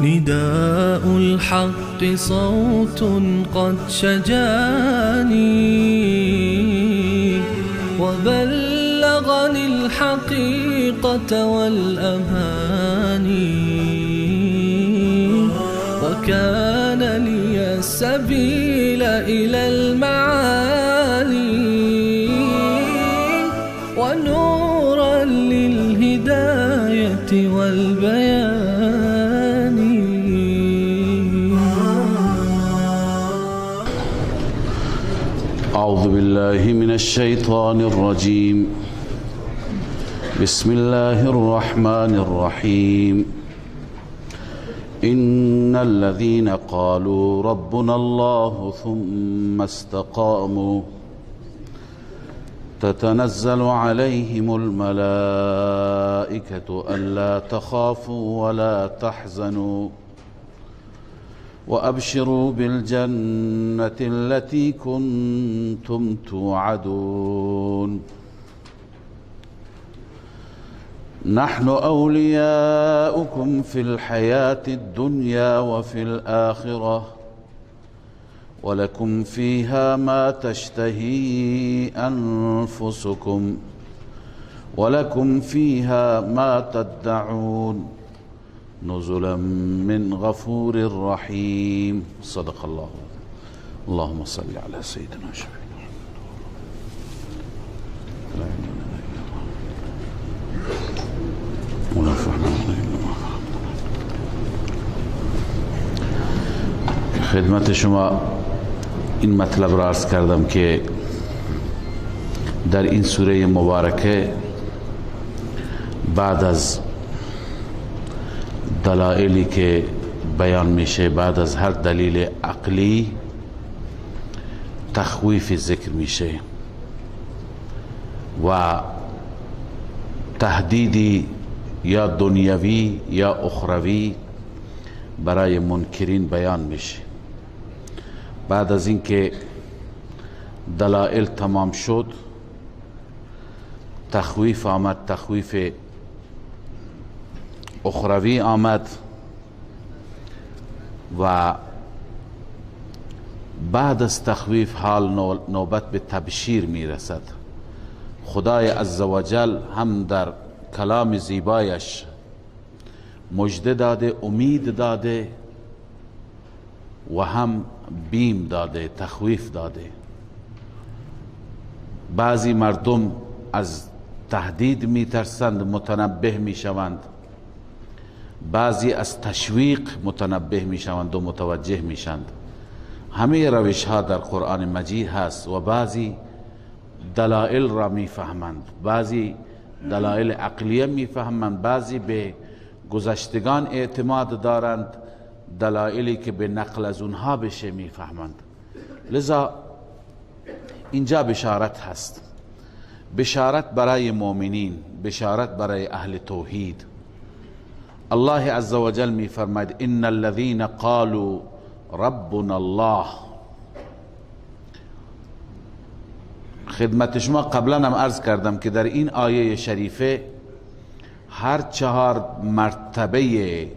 نداء الحق صوت قد شجاني وبلغني الحقيقة والأماني وكان لي السبيل إلى المعالي ونورا للهداية والبيان. أعوذ بالله من الشيطان الرجيم. بسم الله الرحمن الرحيم. إن الذين قالوا ربنا الله ثم استقاموا تتنزل عليهم الملائكة ألا تخافوا ولا تحزنوا وأبشروا بالجنة التي كنتم توعدون. نحن أولياؤكم في الحياة الدنيا وفي الآخرة ولكم فيها ما تشتهي أنفسكم ولكم فيها ما تدعون نزلا من غفور رحيم. صدق الله. اللهم صل على سيدنا شفيعنا. خدمت شما این مطلب را عرض کردم که در این سوره مبارکه بعد از دلایلی که بیان میشه، بعد از هر دلیل عقلی تخویف ذکر میشه و تهدیدی یا دنیوی یا اخروی برای منکرین بیان میشه. بعد از اینکه دلایل تمام شد، تخویف آمد، تخویف اخروی آمد و بعد از تخویف حال نوبت به تبشیر میرسد. خدای عزوجل هم در کلام زیبایش مژده داده، امید داده و هم بیم داده، تخویف داده. بعضی مردم از تهدید میترسند، متنبه میشوند، بعضی از تشویق متنبه میشوند و متوجه میشند. همه روش ها در قرآن مجید هست و بعضی دلائل را میفهمند، بعضی دلائل عقلیه میفهمند، بعضی به گذشتگان اعتماد دارند، دلائلی که به نقل از اونها بشه میفهمند. لذا اینجا بشارت هست، بشارت برای مؤمنین، بشارت برای اهل توحید. الله عزوجل میفرماید ان الذين قالوا ربنا الله. خدمت شما قبلا هم عرض کردم که در این آیه شریفه هر چهار مرتبه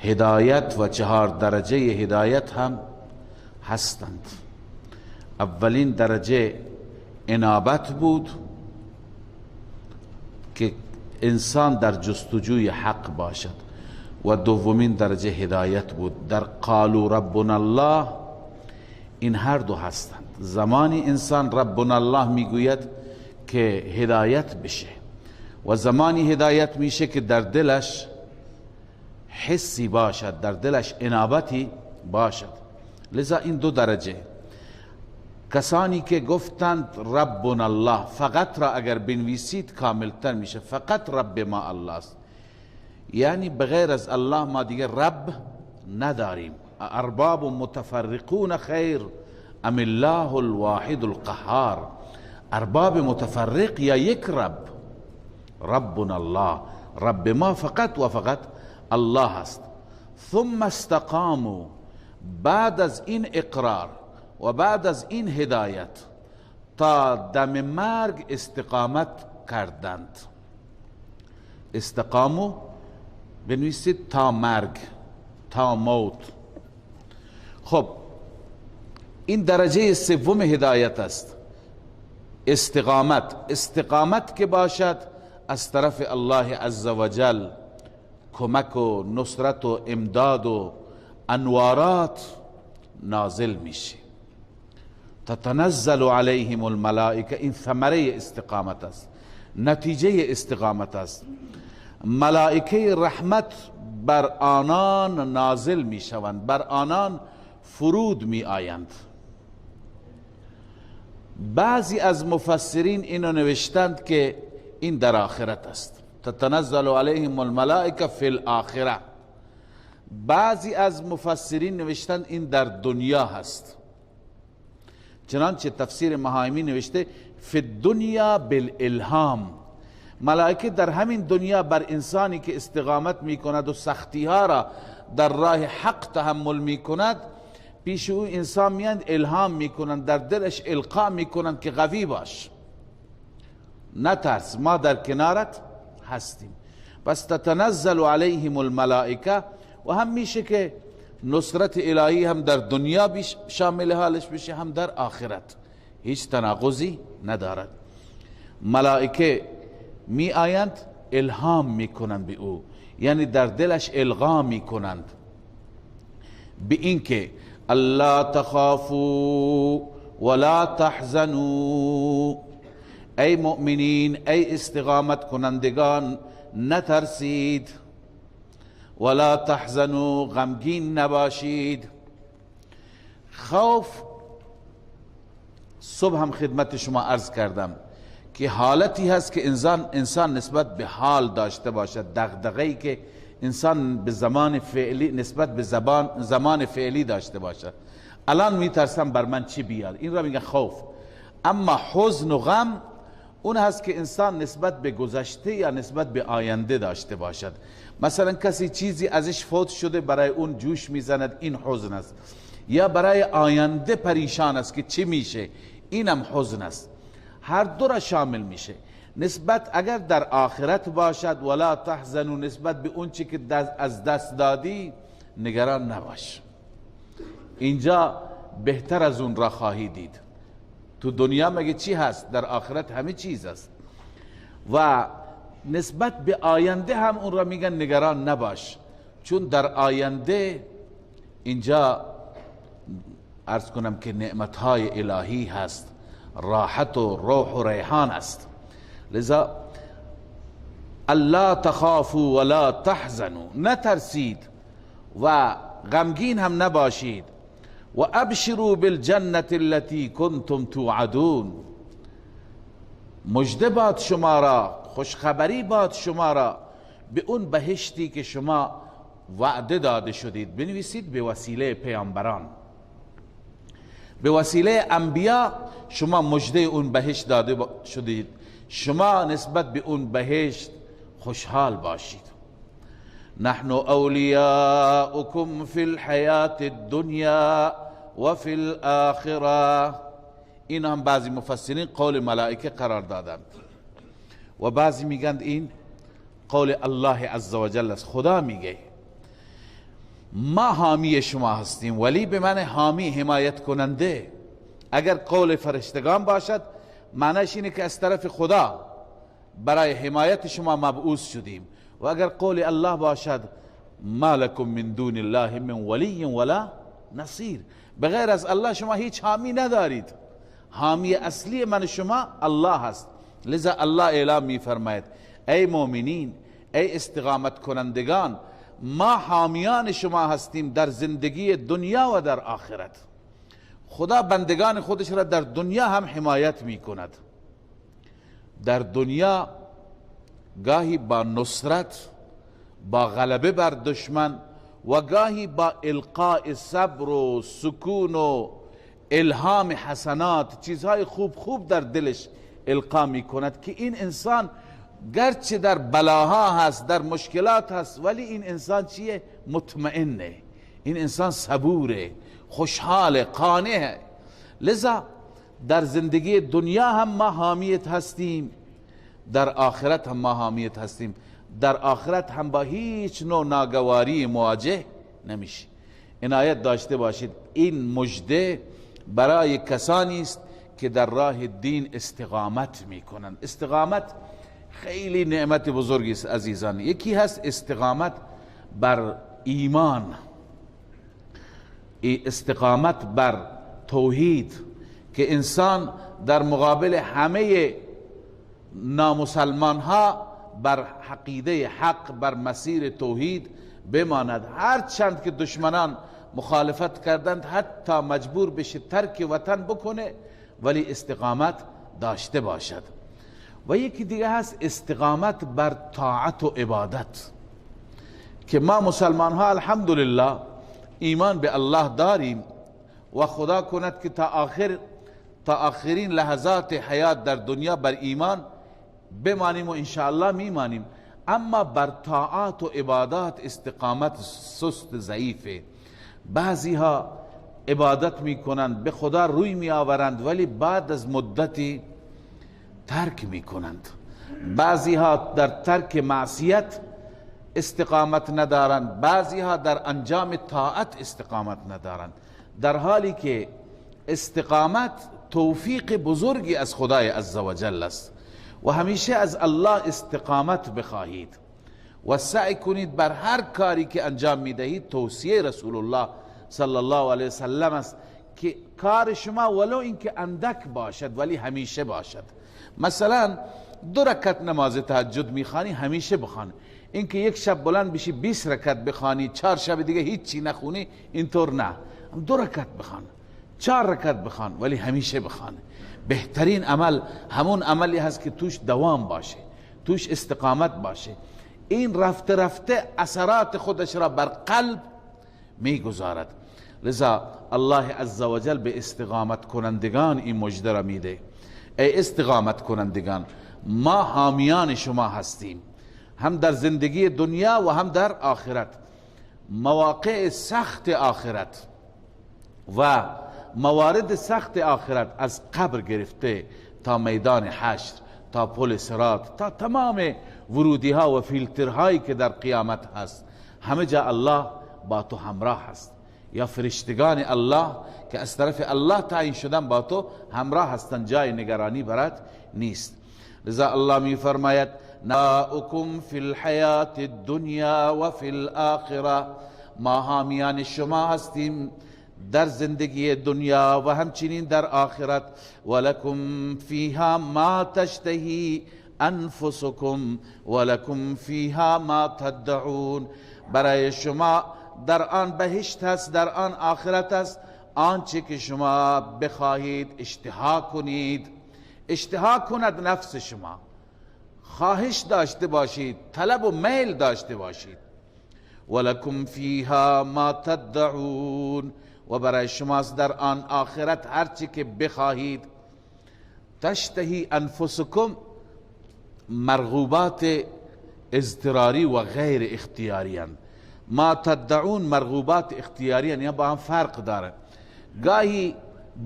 هدایت و چهار درجه هدایت هم هستند. اولین درجه انابت بود که انسان در جستجوی حق باشد، و دومین درجه هدایت بود در قالوا ربنا الله. این هر دو هستند. زمانی انسان ربنا الله میگوید که هدایت بشه، و زمانی هدایت میشه که در دلش حسی باشد، در دلش انابتی باشد. لذا این دو درجه، کسانی که گفتند ربنا الله، فقط را اگر بنویسید کاملتر میشه، فقط رب ما الله است. یعنی بغیر از الله ما دیگه رب نداریم. ارباب متفرقون خیر ام الله الواحد القهار. ارباب متفرق یا یک رب، ربنا الله، رب ما فقط و فقط الله است. ثم استقاموا، بعد از این اقرار و بعد از این هدایت تا دم مرگ استقامت کردند. استقامو بنویسید تا مرگ، تا موت. خب این درجه سوم هدایت است، استقامت. استقامت که باشد از طرف الله عزوجل کمک و نصرت و امداد و انوارات نازل میشه. تتنزل علیهم الملائکه، این ثمره استقامت است، نتیجه استقامت است. ملائکه رحمت بر آنان نازل میشوند، بر آنان فرود می آیند. بعضی از مفسرین اینو نوشتند که این در آخرت است، تتنزل علیهم الملائکه فی الاخره. بعضی از مفسرین نوشتند این در دنیا هست، چنانچه تفسیر مهایمی نوشته فی الدنیا بالالهام. ملائکه در همین دنیا بر انسانی که استقامت میکند و سختی ها را در راه حق تحمل میکند، پیش او انسان میاند الهام میکنند، در دلش القا میکنند که قوی باش، نترس، ما در کنارت هستیم. پس تتنزل علیهم الملائکه، و هم میشه که نصرت الهی هم در دنیا شامل حالش بشه، هم در آخرت، هیچ تناقضی ندارد. ملائکه می آیند الهام میکنند به او، یعنی در دلش القا میکنند به اینکه الله تخافوا ولا تحزنوا، ای مؤمنین، ای استقامت کنندگان، نترسید، ولا تحزنوا، غمگین نباشید. خوف، صبح هم خدمت شما عرض کردم که حالتی هست که انسان نسبت به حال داشته باشد، دغدغه‌ای که انسان به زمان فعلی نسبت به زمان فعلی داشته باشد. الان میترسم بر من چی بیاد، این را میگن خوف. اما حزن و غم اون هست که انسان نسبت به گذشته یا نسبت به آینده داشته باشد. مثلا کسی چیزی ازش فوت شده، برای اون جوش میزند، این حزن است. یا برای آینده پریشان است که چی میشه، اینم حزن است. هر دو را شامل میشه. نسبت اگر در آخرت باشد، ولا تحزنوا، نسبت به اون چی که از دست دادی نگران نباش، اینجا بهتر از اون را خواهی دید. تو دنیا مگه چی هست؟ در آخرت همه چیز است. و نسبت به آینده هم اون را میگن نگران نباش، چون در آینده اینجا عرض کنم که نعمتهای الهی هست، راحت و روح و ریحان است. لذا الله تخافوا ولا تحزنوا، نترسید و غمگین هم نباشید. و ابشروا بالجنة التي کنتم توعدون، مژده باد شما را، خوشخبری باد شما را به اون بهشتی که شما وعده داده شدید. بنویسید به وسیله پیامبران، به وسیله انبیا شما مژده اون بهشت داده شدید، شما نسبت به اون بهشت خوشحال باشید. نحن اولیاؤکم فی الحیات الدنیا و فی الاخره. این هم بعضی مفسرین قول ملائکه قرار دادند و بعضی میگند این قول الله عزوجل است. خدا میگه ما حامی شما هستیم، ولی به معنی حامی، حمایت کننده. اگر قول فرشتگان باشد معنیش اینه که از طرف خدا برای حمایت شما مبعوث شدیم، و اگر قول الله باشد ما لکم من دون الله من ولی ولا نصیر، بغیر از الله شما هیچ حامی ندارید. حامی اصلی من شما الله هست. لذا الله اعلام می فرماید ای مؤمنین، ای استقامت کنندگان، ما حامیان شما هستیم در زندگی دنیا و در آخرت. خدا بندگان خودش را در دنیا هم حمایت می کند. در دنیا گاهی با نصرت، با غلبه بر دشمن و گاهی با القاء صبر و سکون و الهام حسنات، چیزهای خوب خوب در دلش القا میکند که این انسان گرچه در بلاها هست، در مشکلات هست، ولی این انسان چیه؟ مطمئنه، این انسان صبوره، خوشحاله، قانعه. لذا در زندگی دنیا هم ما حامیت هستیم، در آخرت هم ما حامیت هستیم. در آخرت هم با هیچ نوع ناگواری مواجه نمیشی. عنایت داشته باشید، این مژده برای کسانی است که در راه دین استقامت میکنند. استقامت خیلی نعمت بزرگی است عزیزان. یکی هست استقامت بر ایمان، استقامت بر توحید، که انسان در مقابل همه نامسلمان ها بر عقیده حق، بر مسیر توحید بماند. هر چند که دشمنان مخالفت کردند، حتی مجبور بشه ترک وطن بکنه، ولی استقامت داشته باشد. و یکی دیگه هست استقامت بر طاعت و عبادت، که ما مسلمان ها الحمدلله ایمان به الله داریم و خدا کند که تا آخرین لحظات حیات در دنیا بر ایمان بمانیم و انشاءالله میمانیم. اما بر طاعات و عبادات استقامت سست ضعیفه. بعضی ها عبادت میکنند، به خدا روی میآورند، ولی بعد از مدتی ترک میکنند. بعضی ها در ترک معصیت استقامت ندارند، بعضی ها در انجام طاعت استقامت ندارند، در حالی که استقامت توفیق بزرگی از خدای عزوجل است. و همیشه از الله استقامت بخواهید و سعی کنید بر هر کاری که انجام میدهید. توصیه رسول الله صلی الله علیه وسلم است که کار شما ولو اینکه اندک باشد ولی همیشه باشد. مثلا 2 رکعت نماز تهجد میخوانی، همیشه بخوان. اینکه یک شب بلند بشی 20 رکعت بخوانی، 4 شب دیگه هیچی نخونی، اینطور نه. 2 رکعت بخوان، 4 رکعت بخوان، ولی همیشه بخوان. بهترین عمل همون عملی هست که توش دوام باشه، توش استقامت باشه. این رفته رفته اثرات خودش را بر قلب میگذارد. لذا الله عزوجل به استقامت کنندگان این مژده را میده: ای استقامت کنندگان، ما حامیان شما هستیم، هم در زندگی دنیا و هم در آخرت. مواقع سخت آخرت و موارد سخت آخرت، از قبر گرفته تا میدان حشر، تا پل صراط، تا تمام ورودی ها و فیلترهایی که در قیامت هست، همه جا الله با تو همراه هست، یا فرشتگان الله که از طرف الله تعیین شدن با تو همراه هستند، جای نگرانی برات نیست. لذا الله می فرماید: ناؤکم فی الحیات الدنیا و فی الاخره، ما حامیان شما هستیم در زندگی دنیا و همچنین در آخرت. ولکم فیها ما تشتهی انفسکم ولکم فیها ما تدعون، برای شما در آن بهشت هست، در آن آخرت است، آنچه که شما بخواهید اشتها کنید. اشتها کند نفس شما، خواهش داشته باشید، طلب و میل داشته باشید. ولکم فیها ما تدعون، و برای شماست در آن آخرت هرچی که بخواهید. تشتهی انفسکم، مرغوبات اضطراری و غیر اختیاری هستند. ما تدعون مرغوبات اختیاری هستند، یا با هم فرق داره. گاهی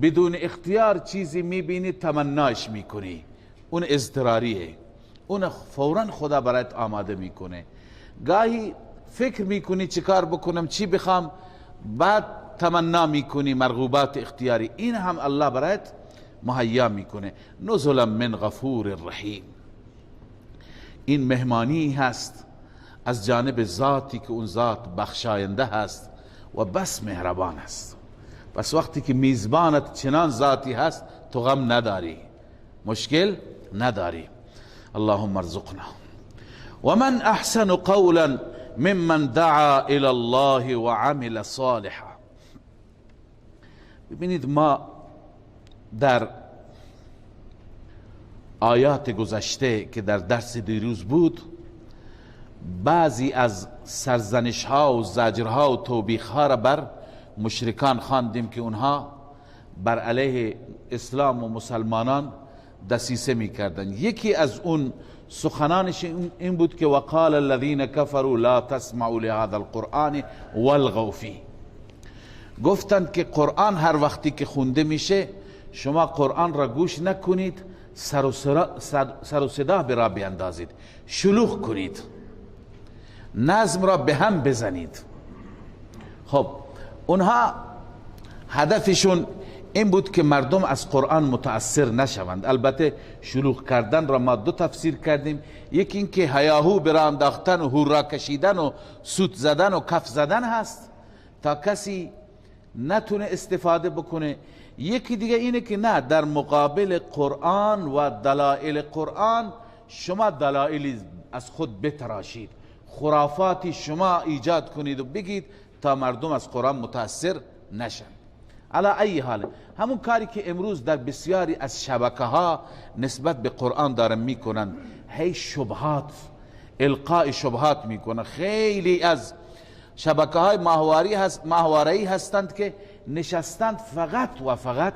بدون اختیار چیزی میبینی تمناش میکنی، اون اضطراریه، اون فورا خدا برایت آماده میکنه. گاهی فکر میکنی چی کار بکنم، چی بخوام، بعد تمنا میکنی، مرغوبات اختیاری، این هم الله برایت مهیا میکنه. نزلا من غفور رحیم، این مهمانی هست از جانب ذاتی که اون ذات بخشاینده هست و بس مهربان است. پس وقتی که میزبانت چنان ذاتی هست، تو غم نداری، مشکل نداری. اللهم ارزقنا. ومن احسن قولا ممن دعا الى الله وعمل صالحا. ببینید ما در آیات گذشته که در درس دیروز بود، بعضی از سرزنش ها و زجرها و توبیخ ها را بر مشرکان خواندیم که اونها بر علیه اسلام و مسلمانان دسیسه میکردند. یکی از اون سخنانش این بود که وقال الذين كفروا لا تسمعوا لهذا القرآن والغوا فيه. گفتند که قرآن هر وقتی که خونده میشه شما قرآن را گوش نکنید، سر و صدا به را بیندازید، شلوغ کنید، نظم را به هم بزنید. خب اونها هدفشون این بود که مردم از قرآن متاثر نشوند. البته شلوغ کردن را ما دو تفسیر کردیم، یکی این که هیاهو به راه انداختن و هورا کشیدن و سوت زدن و کف زدن هست تا کسی نتونه استفاده بکنه. یکی دیگه اینه که نه، در مقابل قرآن و دلائل قرآن شما دلائلی از خود بتراشید، خرافاتی شما ایجاد کنید و بگید تا مردم از قرآن متاثر نشن. علی ای حال، همون کاری که امروز در بسیاری از شبکه ها نسبت به قرآن دارن میکنن، هی شبهات، القاء شبهات میکنن. خیلی از شبکه های ماهواره‌ای هستند که نشستند فقط و فقط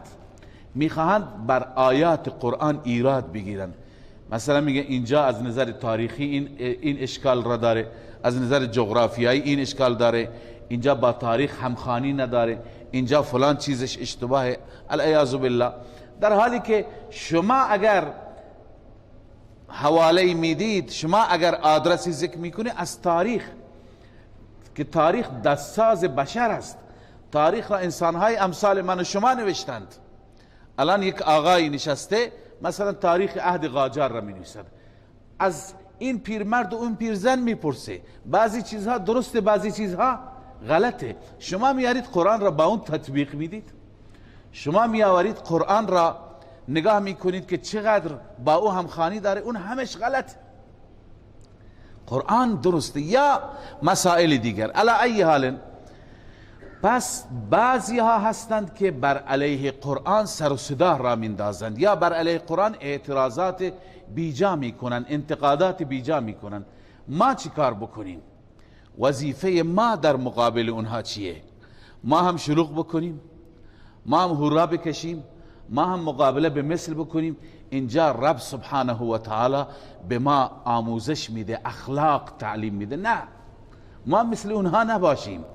میخواهند بر آیات قرآن ایراد بگیرند. مثلا میگه اینجا از نظر تاریخی این اشکال را داره، از نظر جغرافیایی این اشکال داره، اینجا با تاریخ همخوانی نداره، اینجا فلان چیزش اشتباهه، العیاذ بالله. در حالی که شما اگر حواله میدید، شما اگر آدرسی ذکر میکنی از تاریخ، که تاریخ دستساز بشر است، تاریخ را انسانهای امثال من و شما نوشتند. الان یک آقایی نشسته مثلا تاریخ عهد قاجار را می نویسد، از این پیرمرد و اون پیرزن میپرسه، بعضی چیزها درسته بعضی چیزها غلطه. شما میارید قرآن را با اون تطبیق میدید، شما میآورید قرآن را نگاه میکنید که چقدر با او همخوانی داره، اون همش غلط، قرآن درسته، یا مسائل دیگر. علی ای حال، پس بعضی ها هستند که بر علیه قرآن سر و صدا را میندازند یا بر علیه قرآن اعتراضات بیجا میکنند، انتقادات بیجا میکنند. ما چی کار بکنیم؟ وظیفه ما در مقابل اونها چیه؟ ما هم شلوغ بکنیم، ما هم هورا بکشیم، ما هم مقابله به مثل بکنیم؟ اینجا رب سبحانه و تعالی به ما آموزش میده، اخلاق تعلیم میده. نه، ما مثل اونها نباشیم،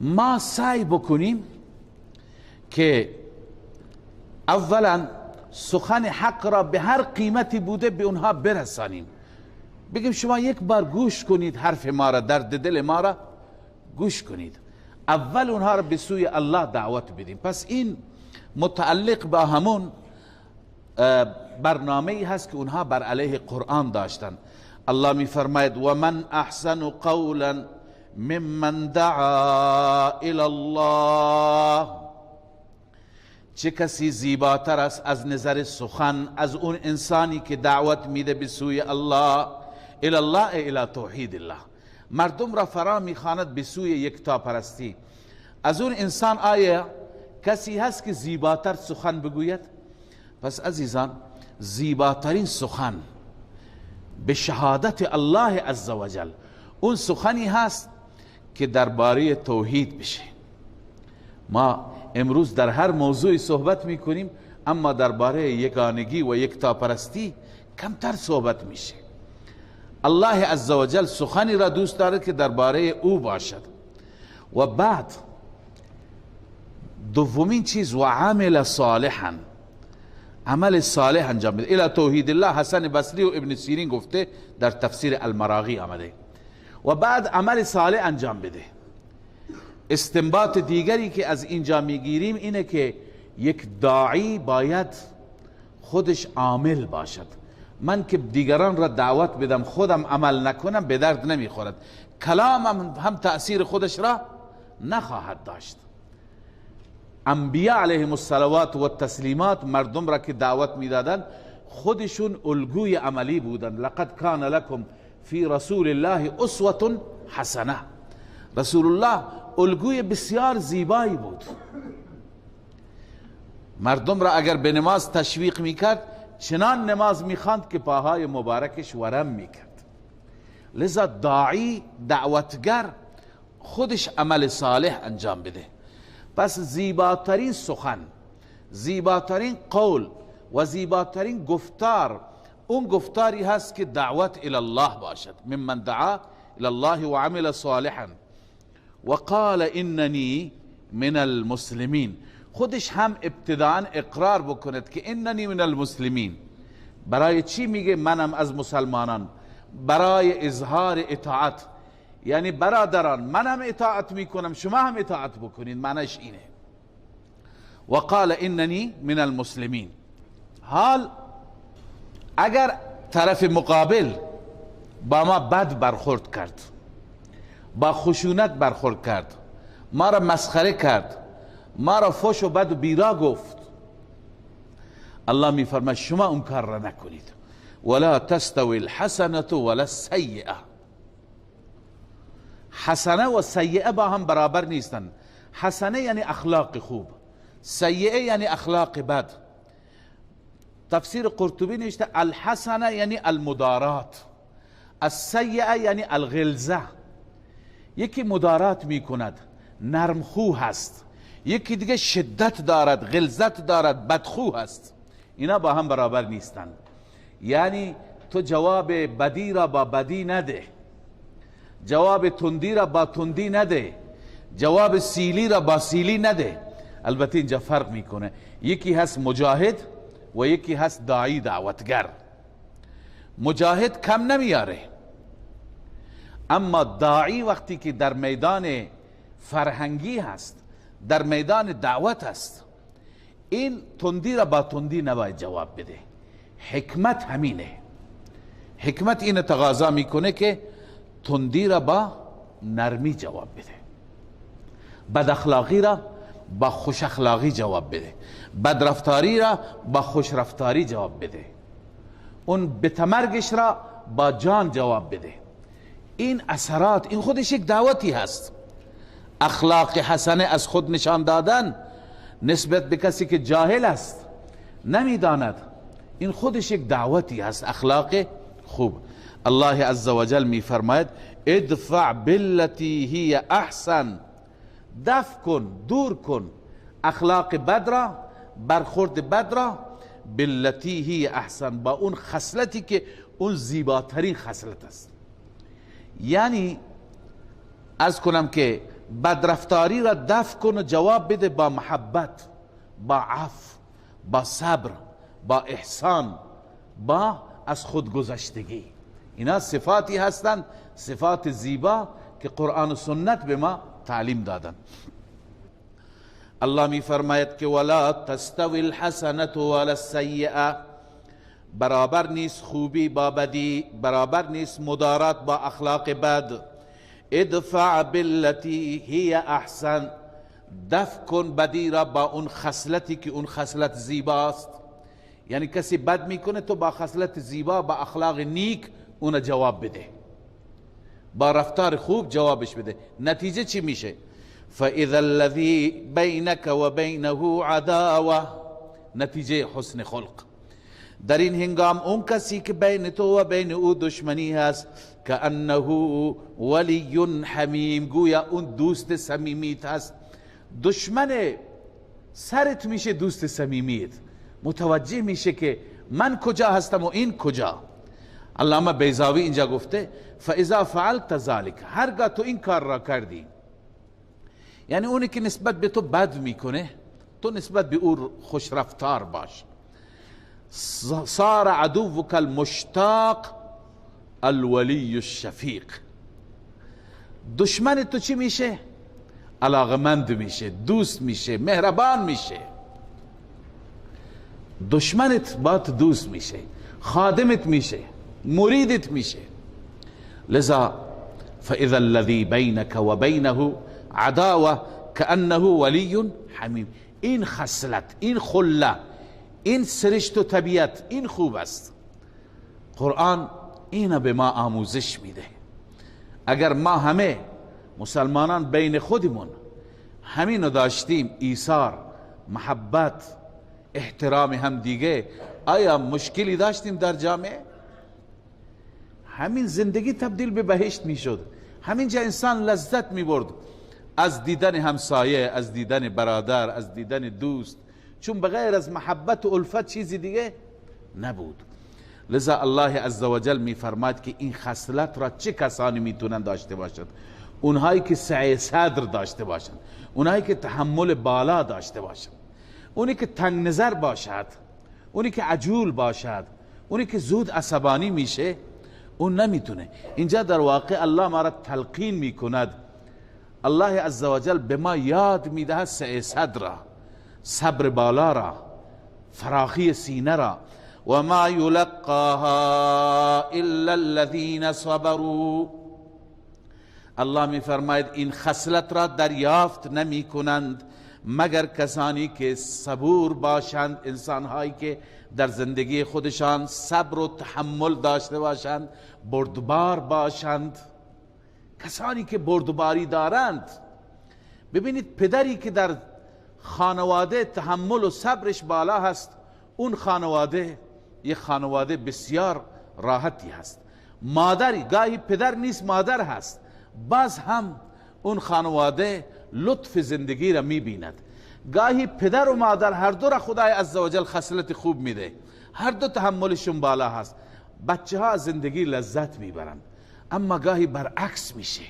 ما سعی بکنیم که اولا سخن حق را به هر قیمتی بوده به اونها برسانیم، بگیم شما یک بار گوش کنید حرف ما را، درد دل ما را گوش کنید، اول اونها را به سوی الله دعوت بدیم. پس این متعلق به همون برنامه‌ای هست که اونها بر علیه قرآن داشتن. الله می فرماید و من احسن قولا ممن دعا الی الله. چه کسی زیباتر است از نظر سخن از اون انسانی که دعوت میده به سوی الله، الی الله الی توحید الله، مردم را فرا میخواند به سوی یکتاپرستی. از اون انسان آیا کسی هست که زیباتر سخن بگوید؟ پس عزیزان، زیباترین سخن به شهادت الله عزوجل اون سخنی هست که درباره توحید بشه. ما امروز در هر موضوعی صحبت میکنیم، اما درباره یگانگی و یکتاپرستی کمتر صحبت میشه. الله عزوجل سخنی را دوست دارد که درباره او باشد. و بعد دومین چیز، و عمل صالحا، عمل صالح انجام بده. الی توحید الله، حسن بصری و ابن سیرین گفته در تفسیر المراغی آمده. و بعد عمل صالح انجام بده. استنباط دیگری که از اینجا میگیریم اینه که یک داعی باید خودش عامل باشد. من که دیگران را دعوت بدم خودم عمل نکنم به درد نمیخورد، کلامم هم تأثیر خودش را نخواهد داشت. انبیاء علیهم الصلوات و التسلیمات مردم را که دعوت میدادند خودشون الگوی عملی بودند. لقد کان لکم فی رسول الله اسوة حسنه. رسول الله الگوی بسیار زیبایی بود. مردم را اگر به نماز تشویق میکرد چنان نماز میخواند که پاهای مبارکش ورم میکرد. لذا داعی، دعوتگر، خودش عمل صالح انجام بده. پس زیباترین سخن، زیباترین قول و زیباترین گفتار اون گفتاری هست که دعوت الی الله باشد. ممن دعا الی الله و عمل صالحا و قال اننی من المسلمین. خودش هم ابتداء اقرار بکند که اننی من المسلمین. برای چی میگه منم از مسلمانان؟ برای اظهار اطاعت، یعنی برادران منم اطاعت میکنم، شما هم اطاعت بکنید، معنیش اینه. و قال اننی من المسلمین. حال اگر طرف مقابل با ما بد برخورد کرد، با خشونت برخورد کرد، ما را مسخره کرد، ما را فوش و بد و بیرا گفت، الله میفرماید شما اون کار را نکنید. ولا تستوی الحسنة ولا السیئه. حسنه و سیئه با هم برابر نیستن. حسنه یعنی اخلاق خوب، سیئه یعنی اخلاق بد. تفسیر قرطبی نوشته الحسنه یعنی المدارات، السیئه یعنی الغلظه. یکی مدارات میکند، نرمخو هست، یکی دیگه شدت دارد، غلظت دارد، بدخو هست. اینا با هم برابر نیستند. یعنی تو جواب بدی را با بدی نده، جواب تندی را با تندی نده، جواب سیلی را با سیلی نده. البته اینجا فرق میکنه، یکی هست مجاهد و یکی هست داعی، دعوتگر. مجاهد کم نمیاره، اما داعی وقتی که در میدان فرهنگی هست، در میدان دعوت هست، این تندی را با تندی نباید جواب بده. حکمت همینه، حکمت این تقاضا میکنه که تندی را با نرمی جواب بده، بد اخلاقی را با خوش اخلاقی جواب بده، بد رفتاری را با خوش رفتاری جواب بده، اون بتمرگش را با جان جواب بده. این اثرات، این خودش یک دعوتی هست. اخلاق حسنه از خود نشان دادن نسبت به کسی که جاهل است، نمیداند، این خودش یک دعوتی هست، اخلاق خوب. الله عزوجل می فرماید ادفع بالتي هي احسن، دفع کن، دور کن اخلاق بد را، برخورد بد را، بالتي هي احسن، با اون خصلتی که اون زیباترین خصلت است. یعنی از کنم که بدرفتاری را دفع کن و جواب بده با محبت، با عفو، با صبر، با احسان، با از خودگذشتگی. اینا صفاتی هستند، صفات زیبا که قرآن و سنت به ما تعلیم دادن. الله می فرماید که ولا تستوی الحسنة ولا السیئه، برابر نیست خوبی با بدی، برابر نیست مدارات با اخلاق بد. ادفع بالتي هي احسن، دفع کن بدی را با اون خصلتی که اون خصلت زیباست. یعنی کسی بد میکنه، تو با خصلت زیبا، با اخلاق نیک اون جواب بده، با رفتار خوب جوابش بده. نتیجه چی میشه؟ فاذا الذي بينك وبينه عداوه، نتیجه حسن خلق. در این هنگام اون کسی که بین تو و بین او دشمنی هست، کأنه ولی حمیم، گویا اون دوست صمیمیت هست. دشمن سرت میشه دوست صمیمیت، متوجه میشه که من کجا هستم و این کجا. علامه بیضاوی اینجا گفته فاذا فعلت ذلك، هرگاه تو این کار را کردی، یعنی اونی که نسبت به تو بد میکنه، تو نسبت به او خوش رفتار باش. صار عدوك المشتاق الولی الشفیق، دشمن تو چی میشه؟ علاقمند میشه، دوست میشه، مهربان میشه. دشمنت با تو دوست میشه، خادمت میشه، مریدت میشه. لذا فاذا الذي بينك وبينه عداوه كأنه ولی حمیم. این خصلت، این خله، این سرشت و طبیعت، این خوب است. قرآن اینو به ما آموزش میده. اگر ما همه مسلمانان بین خودمون همینو داشتیم، ایثار، محبت، احترام هم دیگه، آیا مشکلی داشتیم در جامعه؟ همین زندگی تبدیل به بهشت میشد. همینجا انسان لذت میبرد از دیدن همسایه، از دیدن برادر، از دیدن دوست، چون بغیر از محبت و الفت چیزی دیگه نبود. لذا الله عزوجل میفرماد که این خصلت را چه کسانی میتونن داشته باشند؟ اونهایی که سعی صدر داشته باشند، اونهایی که تحمل بالا داشته باشند، اونی که تنگ نظر باشد، اونی که عجول باشد، اونی که زود عصبانی میشه، اون نمیتونه. اینجا در واقع الله ما را تلقین میکند. الله عزوجل به ما یاد میدهد سعی صدر را، صبر بالا را، فراخی سینه را. و ما یلقاها الا الذین صبروا. الله میفرماید این خصلت را دریافت نمی کنند مگر کسانی که صبور باشند، انسانهایی که در زندگی خودشان صبر و تحمل داشته باشند، بردبار باشند، کسانی که بردباری دارند. ببینید پدری که در خانواده تحمل و صبرش بالا هست، اون خانواده یک خانواده بسیار راحتی هست. مادری، گاهی پدر نیست مادر هست، باز هم اون خانواده لطف زندگی را میبیند. گاهی پدر و مادر هر دو را خدای عزوجل خصلت خوب میده، هر دو تحملشون بالا هست، بچه ها زندگی لذت میبرند. اما گاهی برعکس میشه،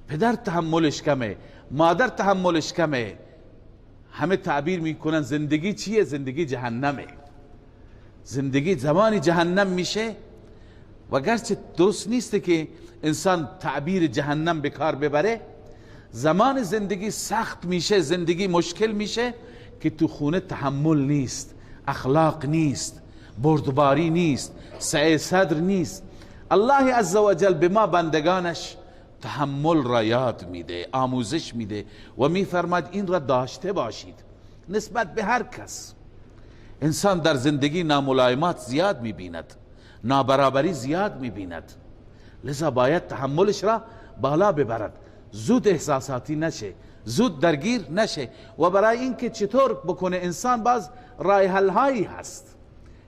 پدر تحملش کمه، مادر تحملش کمه، همه تعبیر میکنن زندگی چیه؟ زندگی جهنمه. زندگی زمانی جهنم میشه، و گرچه درست نیست که انسان تعبیر جهنم به کار ببره، زمان زندگی سخت میشه، زندگی مشکل میشه که تو خونه تحمل نیست، اخلاق نیست، بردباری نیست، سعی صدر نیست. الله عزوجل به ما بندگانش تحمل را یاد میده، آموزش میده و میفرماد این را داشته باشید نسبت به هر کس. انسان در زندگی ناملایمات زیاد میبیند، نابرابری زیاد میبیند، لذا باید تحملش را بالا ببرد، زود احساساتی نشه، زود درگیر نشه. و برای اینکه چطور بکنه انسان، باز راه حل هایی هست.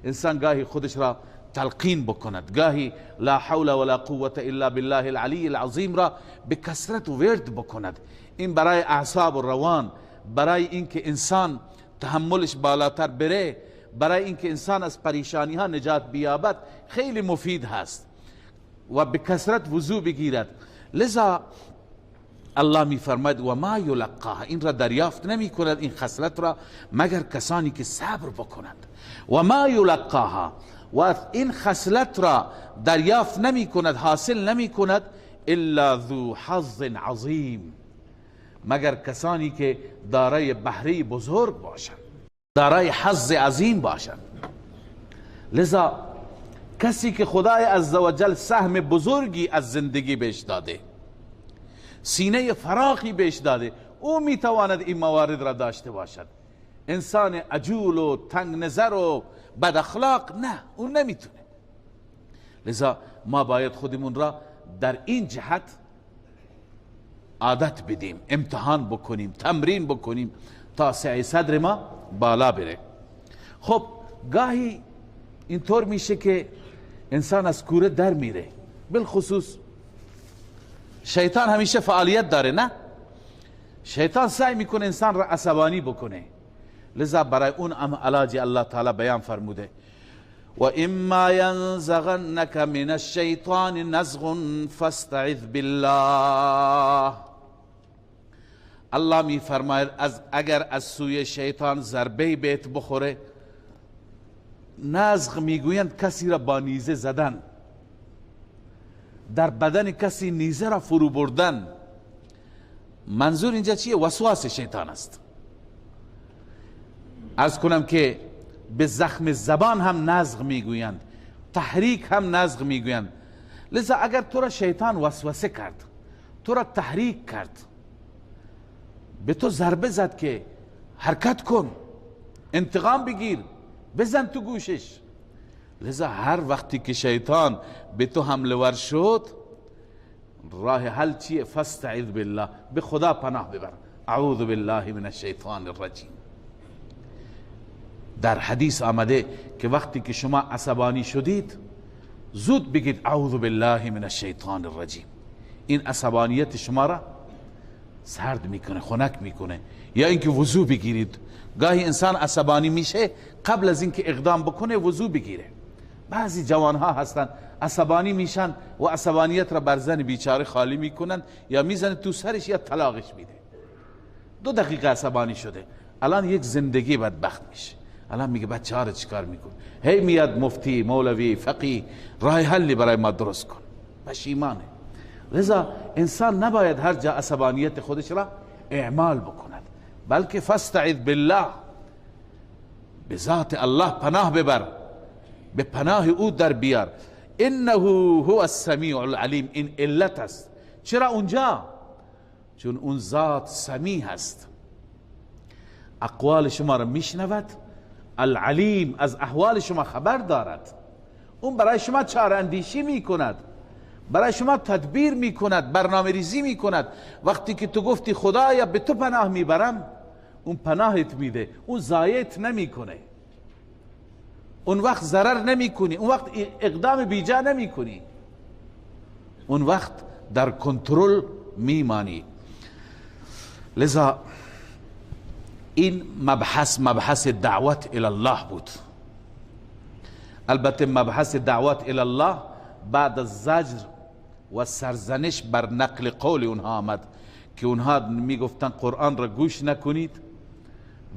انسان گاهی خودش را تلقین بکند، گاهی لا حول ولا قوة الا بالله العلی العظیم را به کثرت ورد بکند. این برای اعصاب و روان، برای اینکه انسان تحملش بالاتر بره، برای اینکه انسان از پریشانی ها نجات بیابد، خیلی مفید هست و به کثرت وضو بگیرد. لذا الله می فرماید و ما یلقاها، این را دریافت نمی کند این خصلت را مگر کسانی که صبر بکنند. و ما یلقاها، و این خصلت را دریافت نمی کند، حاصل نمی کند الا ذو حظ عظیم، مگر کسانی که دارای بهره بزرگ باشند، دارای حظ عظیم باشند. لذا کسی که خدای عزوجل سهم بزرگی از زندگی بهش داده، سینه فراخی بهش داده، او میتواند این موارد را داشته باشد. انسان عجول و تنگ نظر و بد اخلاق نه، اون نمیتونه. لذا ما باید خودمون را در این جهت عادت بدیم، امتحان بکنیم، تمرین بکنیم تا سعی صدر ما بالا بره. خب گاهی اینطور میشه که انسان از کوره در میره، بالخصوص شیطان همیشه فعالیت داره، نه؟ شیطان سعی میکنه انسان را عصبانی بکنه. لذا برای اون علاج الله تعالی بیان فرموده و اما ینزغنک من الشیطان نزغ فاستعذ بالله. الله می فرماید از اگر از سوی شیطان ضربه بهت بخوره، نزغ میگویند کسی را با نیزه زدن، در بدن کسی نیزه را فرو بردن. منظور اینجا چیه؟ وسواس شیطان است. عرض کنم که به زخم زبان هم نزغ میگویند، تحریک هم نزغ میگویند. لذا اگر تو را شیطان وسوسه کرد، تو را تحریک کرد، به تو ضربه زد که حرکت کن، انتقام بگیر، بزن تو گوشش، لذا هر وقتی که شیطان به تو حمله ور شد، راه حل چیه؟ فاستعذ بالله، به خدا پناه ببر، اعوذ بالله من الشیطان الرجیم. در حدیث آمده که وقتی که شما عصبانی شدید، زود بگید اعوذ بالله من الشیطان الرجیم. این عصبانیت شما را سرد میکنه، خنک میکنه. یا اینکه وضو بگیرید. گاهی انسان عصبانی میشه قبل از اینکه اقدام بکنه وضو بگیره. بعضی جوانها هستن عصبانی میشن و عصبانیت را بر زن بیچاره خالی میکنن، یا میزنه تو سرش یا طلاقش میده. 2 دقیقه عصبانی شده، الان یک زندگی بدبخت میشه. الان میگه بچه ها رو چیکار میکن؟ هی میاد مفتی، مولوی، فقیه، راه حلی برای ما درست کن. پشیمانه. لذا انسان نباید هر جا عصبانیت خودش را اعمال بکند، بلکه فاستعذ بالله، به ذات الله پناه ببر، به پناه او در بیار. انه هو السمیع العلیم. این علت است. چرا اونجا؟ چون اون ذات سمیع هست، اقوال شما را میشنود، العلیم از احوال شما خبر دارد، اون برای شما چاره اندیشی میکند، برای شما تدبیر میکند، برنامه ریزی میکند. وقتی که تو گفتی خدایا به تو پناه میبرم، اون پناهت میده، اون ضایعت نمیکنه، اون وقت ضرر نمیکنی، اون وقت اقدام بیجا نمیکنی، اون وقت در کنترل میمانی. لذا این مبحث مبحث دعوت الی الله بود. البته مبحث دعوت الی الله بعد از زجر و سرزنش بر نقل قول اونها آمد که اونها میگفتن قرآن را گوش نکنید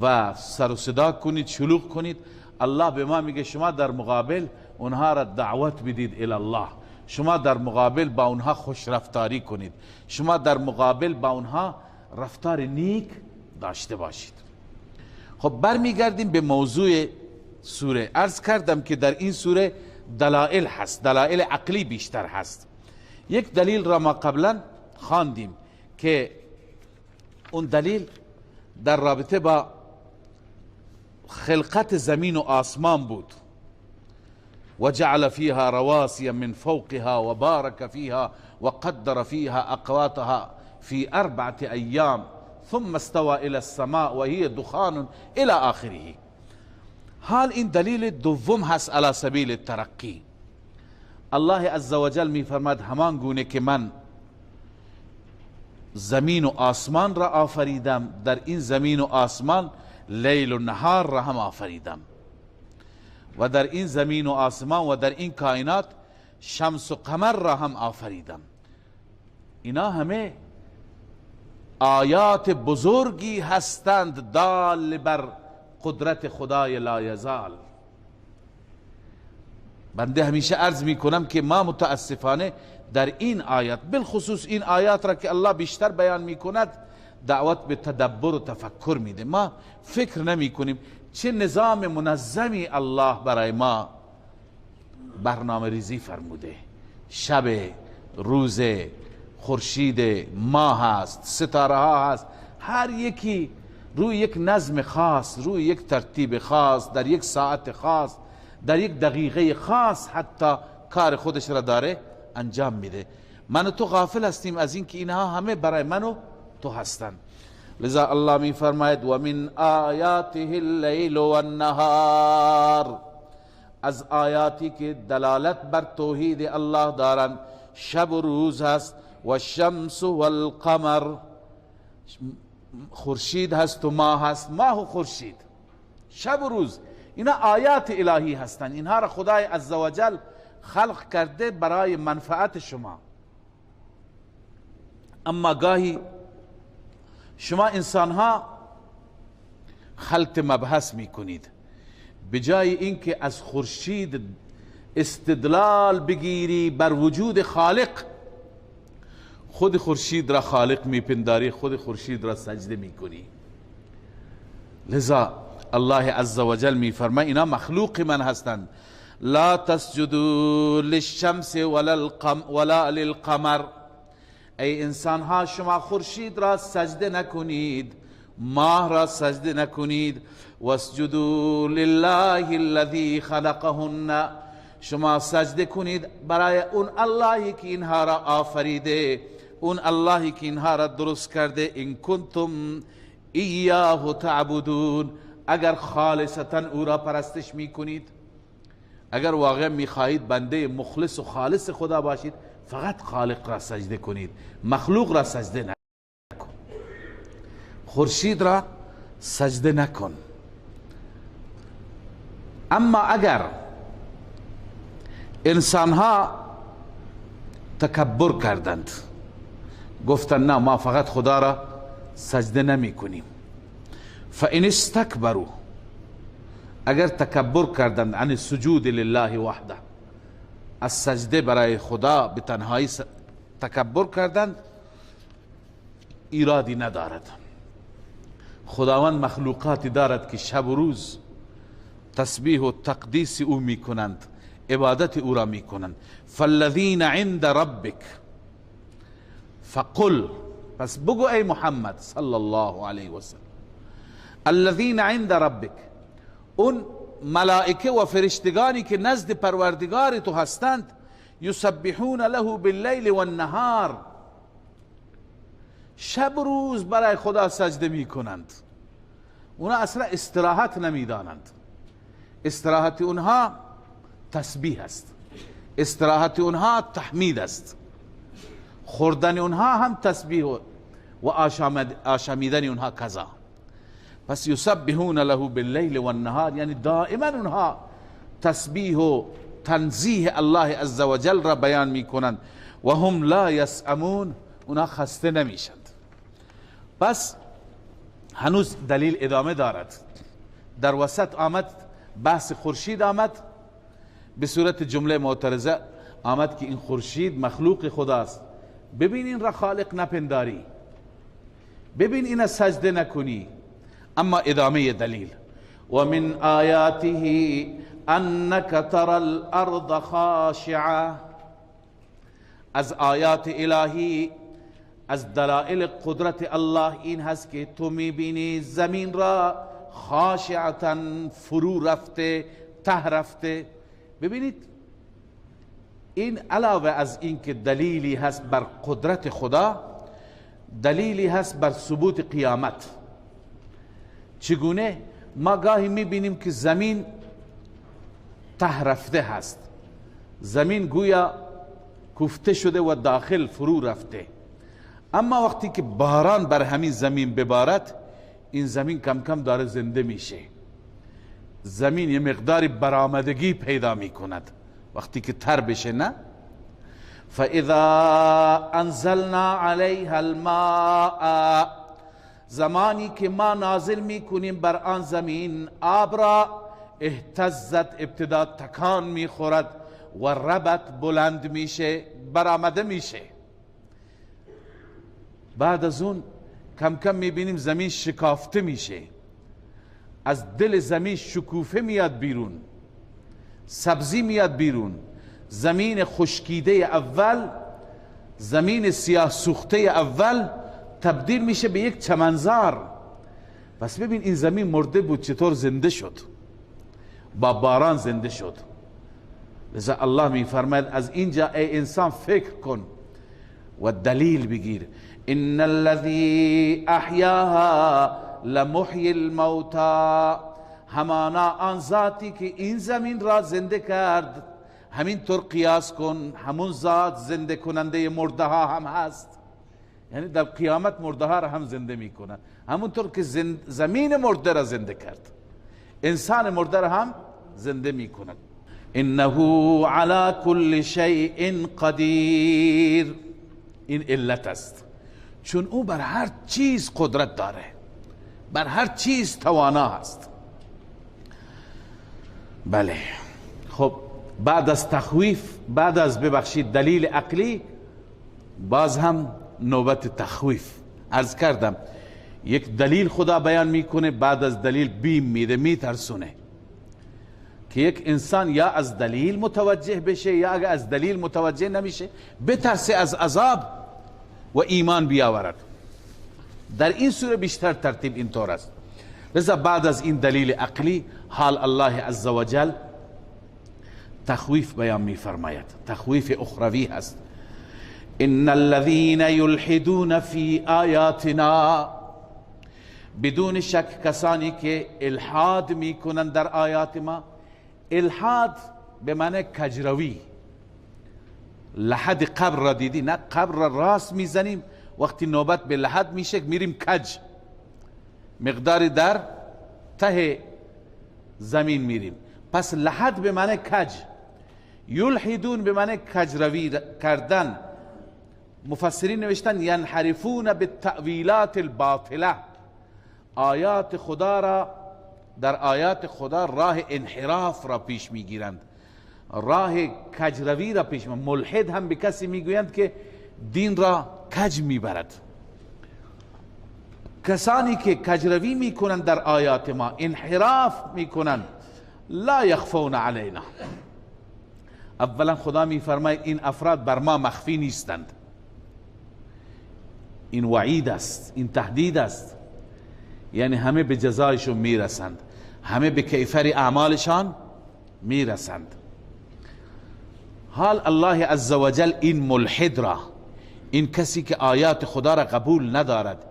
و سر و صدا کنید، شلوغ کنید. الله به ما میگه شما در مقابل اونها را دعوت بدید الی الله، شما در مقابل با اونها خوش رفتاری کنید، شما در مقابل با اونها رفتار نیک داشته باشید. خب برمیگردیم به موضوع سوره. عرض کردم که در این سوره دلائل هست، دلائل عقلی بیشتر هست. یک دلیل را ما قبلا خواندیم که اون دلیل در رابطه با خلقت زمین و آسمان بود. وجعل فيها رواسي من فوقها وبارك فيها وقدر فيها أقواتها في 4 أيام ثم استوى إلى السماء وهي دخان إلى آخره. حال این دلیل دوم هست علی سبیل الترقی. الله عزوجل می فرماد همان گونه که من زمین و آسمان را آفریدم، در این زمین و آسمان لیل و نهار را هم آفریدم، و در این زمین و آسمان و در این کائنات شمس و قمر را هم آفریدم. اینا همه آیات بزرگی هستند دال بر قدرت خدای لایزال. بنده همیشه عرض می کنم که ما متاسفانه در این آیات، بالخصوص این آیات را که الله بیشتر بیان می کند، دعوت به تدبر و تفکر میده. ما فکر نمی کنیم چه نظام منظمی الله برای ما برنامه ریزی فرموده. شب، روز، خورشید، ماه هست، ستاره ها هست، هر یکی روی یک نظم خاص، روی یک ترتیب خاص، در یک ساعت خاص، در یک دقیقه خاص حتی کار خودش را داره انجام میده. من و تو غافل هستیم از اینکه اینها همه برای من و تو هستند. لذا الله می فرماید و من آیاته اللیل والنهار، از آیاتی که دلالت بر توحید الله دارند شب و روز هست، و الشمس والقمر، خورشید هست و ماه هست، ماه و خورشید، شب و روز، اینا آیات الهی هستند. اینها را خدای عزوجل خلق کرده برای منفعت شما. اما گاهی شما انسان ها خلط مبحث میکنید، بجای اینکه از خورشید استدلال بگیری بر وجود خالق، خود خورشید را خالق میپنداری، خود خورشید را سجده میکنی. لذا الله عزوجل میفرماید اینا مخلوق من هستند، لا تسجدوا للشمس ولا للقمر، ای انسان ها شما خورشید را سجده نکنید، ماه را سجده نکنید، واسجدوا لله الذی خلقهن، شما سجده کنید برای اون اللهی که اینها را آفریده، اون اللهی که اینها را درست کرده، ان کنتم ایاه تعبدون، اگر خالصتا او را پرستش میکنید. اگر واقعا میخواهید بنده مخلص و خالص خدا باشید، فقط خالق را سجده کنید، مخلوق را سجده نکن، خورشید را سجده نکن. اما اگر انسانها تکبر کردند، گفتند نه ما فقط خدا را سجده نمی کنیم، فان استکبروا، اگر تکبر کردند عن السجود لله وحده، از سجده برای خدا به تنهایی تکبر کردند، ایرادی ندارد. خداوند مخلوقاتی دارد که شب و روز تسبیح و تقدیس او میکنند، عبادت او را میکنند. فالذین عند ربک فقل، پس بگو ای محمد صلی الله علیه وسلم، الذین عند ربک، اون ملائکه و فرشتگانی که نزد پروردگار تو هستند، یسبحون له باللیل والنهار، شب روز برای خدا سجده میکنند. اونا اصلا استراحت نمیدانند. استراحت اونها تسبیح است، استراحت اونها تحمید است، خوردن اونها هم تسبیح و آشامیدن اونها کذا. پس یسبحون له باللیل والنهار، یعنی دائما اونها تسبیح و تنزیه الله عزوجل را بیان میکنند. و هم لا یسأمون، اونها خسته نمیشند. پس هنوز دلیل ادامه دارد. در وسط آمد بحث خورشید، آمد به صورت جمله معترضه آمد که این خورشید مخلوق خداست، ببین این را خالق نپنداری، ببین این سجده نکنی. اما ادامه دلیل، و من آیاته انک ترى الارض خاشعه، از آیات الهی، از دلائل قدرت الله این هست که تو میبینی زمین را خاشعتا، فرو رفته، ته رفته. ببینید این علاوه از این که دلیلی هست بر قدرت خدا، دلیلی هست بر ثبوت قیامت. چگونه؟ ما گاهی میبینیم که زمین ته رفته هست، زمین گویا کوفته شده و داخل فرو رفته، اما وقتی که باران بر همین زمین ببارد، این زمین کم کم داره زنده میشه، زمین یه مقداری برآمدگی پیدا میکند وقتی که تر بشه، نه؟ فَإِذَا أَنزَلْنَا عَلَيْهَا الْمَاءَ، زمانی که ما نازل میکنیم بر آن زمین آب را، اهتزت، ابتدا تکان میخورد و ربط بلند میشه، برآمده میشه. بعد از اون کم کم میبینیم زمین شکافته میشه، از دل زمین شکوفه میاد بیرون، سبزی میاد بیرون. زمین خشکیده اول، زمین سیاه سوخته اول تبدیل میشه به یک چمنزار. پس ببین این زمین مرده بود چطور زنده شد، با باران زنده شد. لذا الله میفرماید از اینجا ای انسان فکر کن و دلیل بگیر. ان الذی احیاها لمحیی الموتی، همانا آن ذاتی که این زمین را زنده کرد، همینطور قیاس کن همون ذات زنده کننده مرده ها هم هست. یعنی در قیامت مرده ها را هم زنده میکنه، همونطور که زمین مرده را زنده کرد، انسان مرده را هم زنده میکند. انه علی کل شیء قدیر، این علت است، چون او بر هر چیز قدرت داره، بر هر چیز توانا هست. بله، خب بعد از تخویف، بعد از ببخشید دلیل عقلی، باز هم نوبت تخویف. عرض کردم یک دلیل خدا بیان میکنه، بعد از دلیل بیم میده، میترسونه که یک انسان یا از دلیل متوجه بشه یا اگر از دلیل متوجه نمیشه بترسه از عذاب و ایمان بیاورد. در این سوره بیشتر ترتیب اینطور است. لذا بعد از این دلیل عقلی، حال الله عزوجل تخویف بیان میفرماید، تخویف اخروی هست. ان الذين يلحدون في آیاتنا، بدون شک کسانی که الحاد میکنند در آیات ما. الحاد به معنی کجروی. لحد قبر را دیدی؟ نه، قبر را راست میزنیم، وقتی نوبت به لحد میشه میریم کج، مقداری در ته زمین میریم. پس لحد به معنی کج، یلحدون به معنی کجروی کردن. مفسرین نوشتن ینحرفون بالتأویلات الباطله، آیات خدا را، در آیات خدا راه انحراف را پیش میگیرند، راه کجروی را پیش میگیرند. ملحد هم به کسی میگویند که دین را کج میبرد. کسانی که کجروی میکنند در آیات ما، انحراف میکنند، لا یخفون علینا. اولا خدا میفرماید این افراد بر ما مخفی نیستند. این وعید است، این تهدید است، یعنی همه به جزایشون میرسند، همه به کیفر اعمالشان میرسند. حال الله عزوجل این ملحد را، این کسی که آیات خدا را قبول ندارد،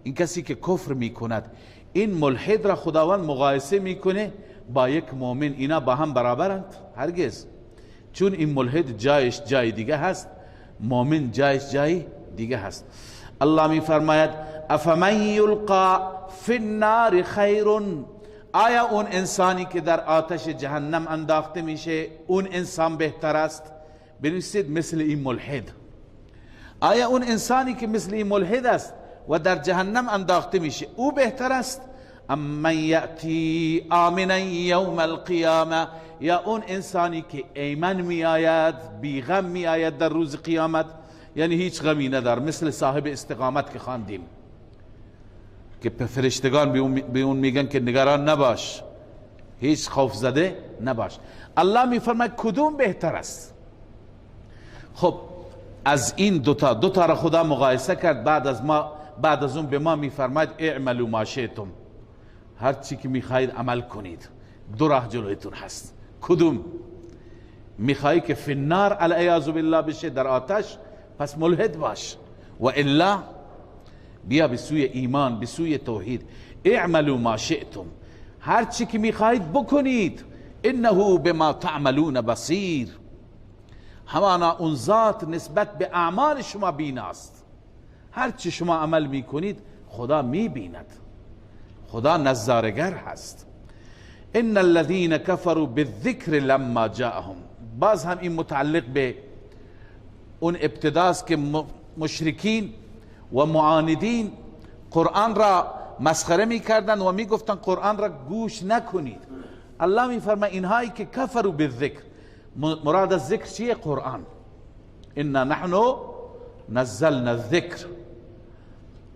این کسی که کفر میکند، این ملحد را خداوند مقایسه میکنه با یک مؤمن. اینا با هم برابرند؟ هرگز. چون این ملحد جایش جای دیگه هست، مؤمن جایش جای دیگه هست. الله می فرماید افمن یلقا فی النار خیر، آیا اون انسانی که در آتش جهنم انداخته میشه اون انسان بهتر است؟ بنویسید مثل این ملحد. آیا اون انسانی که مثل این ملحد است و در جهنم انداخته میشه او بهتر است؟ ام من یأتی آمنا یوم القیامه، یا اون انسانی که ایمن می آید، بیغم می آید در روز قیامت، یعنی هیچ غمی ندار، مثل صاحب استقامت که خواندیم که فرشتگان به اون میگن که نگران نباش، هیچ خوف زده نباش. الله میفرماید کدوم بهتر است؟ خب از این دوتا را خدا مقایسه کرد، بعد از اون به ما میفرماید اعملوا ما شئتم، هر چی که میخواهید عمل کنید. دو راه جلویتون هست، کدوم میخوایی که فی النار العیاذ بالله بشه، در آتش، پس ملحد باش، و الا بیا به سوی ایمان، به سوی توحید. اعملوا ما شئتم، هر چی که میخواهید بکنید. انه بما تعملون بصیر، همانا اون ذات نسبت به اعمال شما بیناست. هر چی شما عمل میکنید خدا میبیند، خدا نظارگر هست. ان الذين كفروا بالذکر لما جاءهم، باز هم این متعلق به اون ابتداست که مشرکین و معاندین قرآن را مسخره میکردن و میگفتن قرآن را گوش نکنید. الله میفرماید اینهایی که کفروا بالذکر، مراد از ذکر چیه؟ قرآن. انا نحن نزلنا الذکر،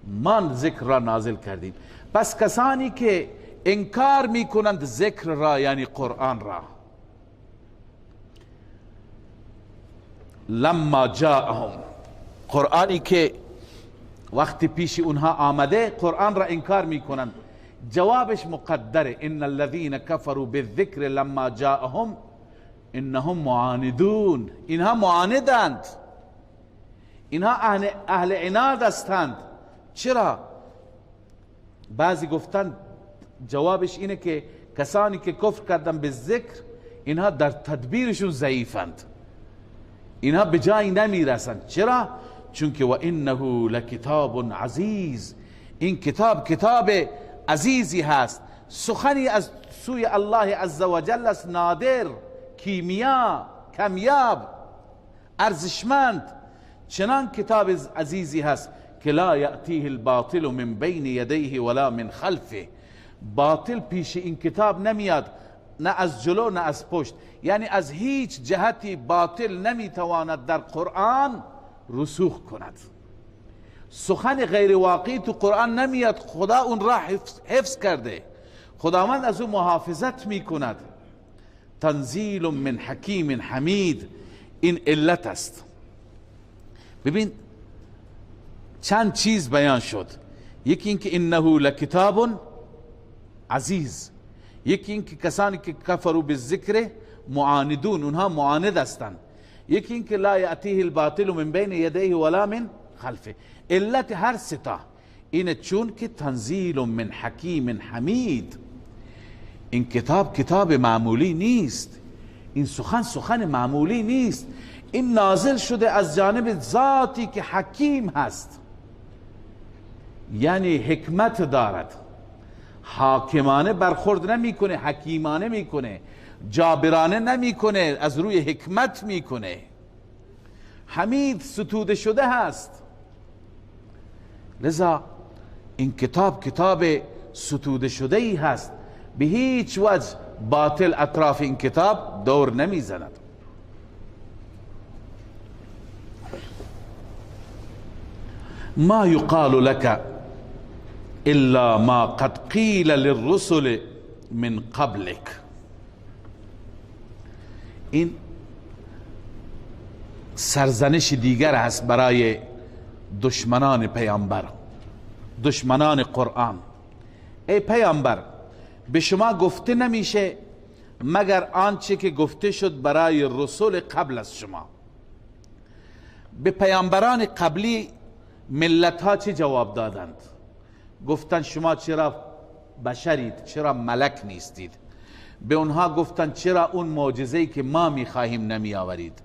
ما ذکر را نازل کردیم. پس کسانی که انکار میکنند ذکر را، یعنی قرآن را، لما جاءهم، قرآنی که وقتی پیش اونها آمده قرآن را انکار میکنند، جوابش مقدره. ان الذين كفروا بالذکر لما جاءهم انهم معاندون، اینها معاندند، اینها اهل عناد هستند. چرا؟ بعضی گفتن جوابش اینه که کسانی که کفر کردن به ذکر، اینها در تدبیرشون ضعیفند، اینها به جایی نمیرسند. چرا؟ چون که و انه لکتاب عزیز، این کتاب کتاب عزیزی هست، سخنی از سوی الله عزوجل است، نادر، کیمیا، کمیاب، ارزشمند. چنان کتاب عزیزی هست که لا یأتیه الباطل من بین یدیه ولا من خلفه، باطل پیش این کتاب نمیاد، نه از جلو نه از پشت، یعنی از هیچ جهتی باطل نمیتواند در قرآن رسوخ کند. سخن غیر واقعی تو قرآن نمیاد، خدا اون را حفظ کرده، خداوند از اون محافظت میکند. تنزیل من حکیم حمید، این علت است. ببین چند چیز بیان شد، یکی اینکه انه لکتاب عزیز، یکی اینکه کسانی که کفروا بالذکر معاندون، اونها معاند هستند، یکی اینکه لا یأتیه الباطل من بین یدیه ولا من خلفه. علت هر ستا اینه چون که تنزیل من حکیم حمید، این کتاب کتاب معمولی نیست، این سخن سخن معمولی نیست، این نازل شده از جانب ذاتی که حکیم هست، یعنی حکمت دارد، حاکمانه برخورد نمیکنه، حکیمانه میکنه، جابرانه نمیکنه، از روی حکمت میکنه. حمید ستوده شده هست. لذا این کتاب کتاب ستوده شده ای هست، به هیچ وجه باطل اطراف این کتاب دور نمیزند. ما یقال لك الا ما قد قیل للرسل من قبلك. این سرزنش دیگر هست برای دشمنان پیامبر، دشمنان قرآن. ای پیامبر، به شما گفته نمیشه مگر آنچه که گفته شد برای رسول قبل از شما. به پیامبران قبلی ملت ها چه جواب دادند؟ گفتن شما چرا بشرید، چرا ملک نیستید؟ به اونها گفتن چرا اون معجزه‌ای که ما میخواهیم نمیآورید؟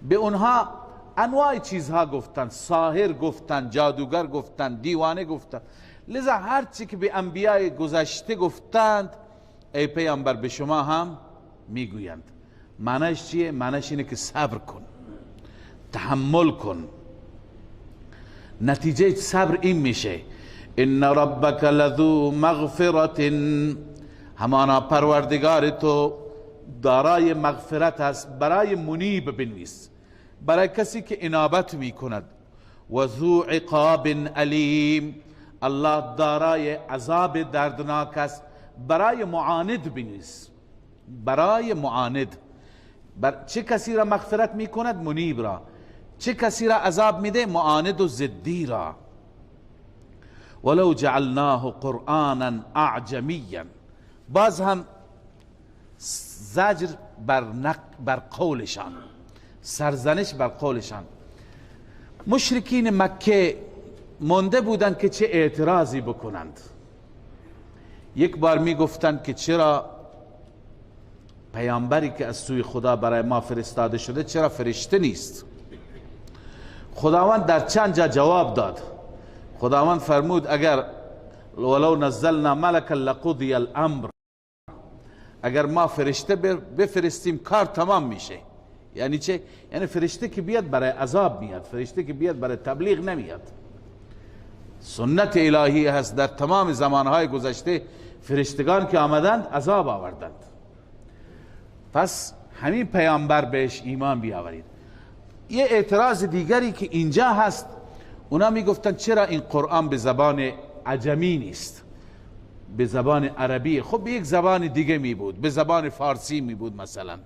به اونها انواع چیزها گفتن، ساحر گفتن، جادوگر گفتن، دیوانه گفتن. لذا هر چی که به انبیاء گذشته گفتند ای پیامبر به شما هم میگویند. معنیش چیه؟ معنیش اینه که صبر کن، تحمل کن. نتیجه صبر این میشه، ان ربک لذو مغفرت، همانا پروردگار تو دارای مغفرت است. برای منیب بنویس، برای کسی که انابت میکند. و ذو عقاب علیم، الله دارای عذاب دردناک است. برای معاند بنویس، برای معاند. چه کسی را مغفرت میکند؟ منیب را. چه کسی را عذاب میده؟ معاند و ضدی را. ولو جعلناه قرآنا اعجمیا، باز هم زجر بر قولشان، سرزنش بر قولشان. مشرکین مکه مانده بودند که چه اعتراضی بکنند. یک بار می گفتند که چرا پیامبری که از سوی خدا برای ما فرستاده شده چرا فرشته نیست؟ خداوند در چند جا جواب داد. خداوند فرمود اگر ولو نزلنا ملکا لقضی الامر، اگر ما فرشته بفرستیم کار تمام میشه. یعنی چه؟ یعنی فرشته که بیاد برای عذاب میاد، فرشته که بیاد برای تبلیغ نمیاد. سنت الهی هست، در تمام زمانهای گذشته فرشتگان که آمدند عذاب آوردند. پس همین پیامبر بهش ایمان بیاورید. یه اعتراض دیگری که اینجا هست، اونا میگفتن چرا این قرآن به زبان عجمی نیست، به زبان عربی؟ خب به یک زبان دیگه می بود، به زبان فارسی می بود مثلا.